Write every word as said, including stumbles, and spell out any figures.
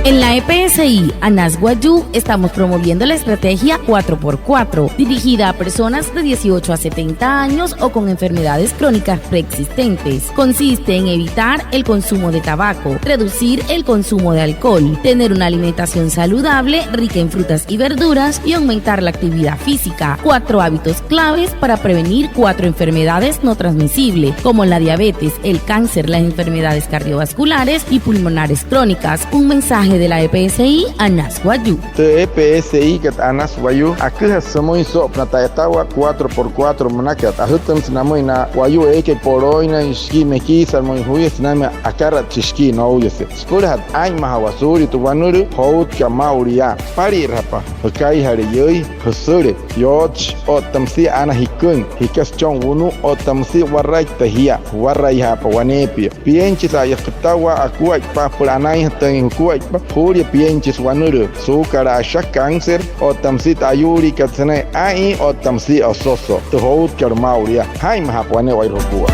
En la E P S I Anas Wayuu estamos promoviendo la estrategia cuatro por cuatro, dirigida a personas de dieciocho a setenta años o con enfermedades crónicas preexistentes. Consiste en evitar el consumo de tabaco, reducir el consumo de alcohol, tener una alimentación saludable, rica en frutas y verduras, y aumentar la actividad física. Cuatro hábitos claves para prevenir cuatro enfermedades no transmisibles, como la diabetes, el cáncer, las enfermedades cardiovasculares y pulmonares crónicas. Un mensaje de la E P S I Anas Wayuu. Tü E P S I kat Anas Wayuu aküjasü sümüin soo'opünaa tü a'yatawaa cuatro por cuatro münakat. Ajütümüsü namüin na wayuu eekai polooinnain shikii mekiisatmüin juya sünainmüin akaratshi shikii nouyase. Süpülajatü aa'inmajawaa suulia tü wanülüü joutkat maa'ulu yaa. Jüpali'irajapa jükaijale yüi, jüsüle, yootshi otta müsia ana jiküin, jika süchon wunu'u otta müsia waraitta jia, juwaraijaapa waneepia. Pienchisa a'yakütawaa akuaippa süpüla anainjatüin jukuaippa juulia pienchisa wanülüü, suukalaa asha, cáncer otta müsia tü ayuuliikat sünain aa'in otta müsia ososo. Tü joutkat maa'ulu yaa, jaa'inmajapa wane'ewai jukua.